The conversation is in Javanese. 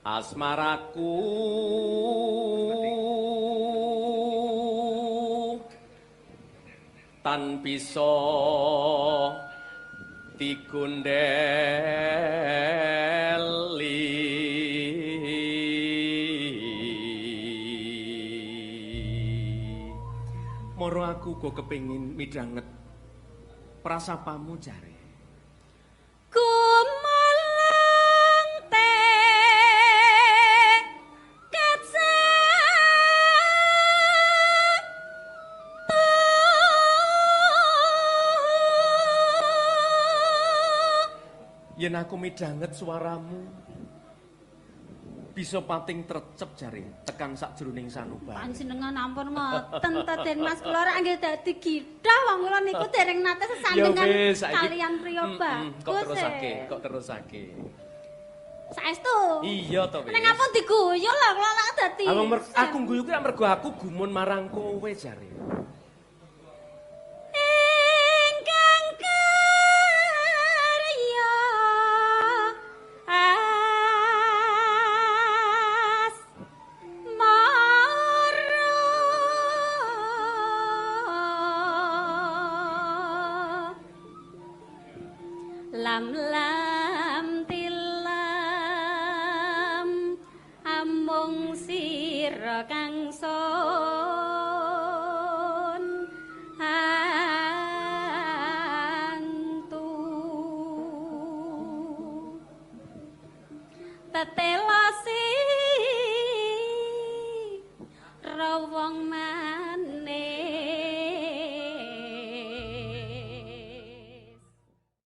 Asmaraku tan bisa digondeli. Moro aku go kepengin midhanget prasapamu jare. Gumeleng te kaca Yen aku midhanget suaramu bisa pating trecep jare tekan sakjroning sanubar. Panjenengan ampun ngoten to Den Mas, kula rak nggih dadi gidhah wong kula niku dereng nate sesandingan kalian priya bagus. Kok terusake, kok terusake. Saestu? Iya to wis. Ning ampun diguyu lho kula lak dadi. Aku guyu ki mergo aku gumun marang kowe jare. Ingkang karya asmara lam lam tilam amung sira kang sun antu tetela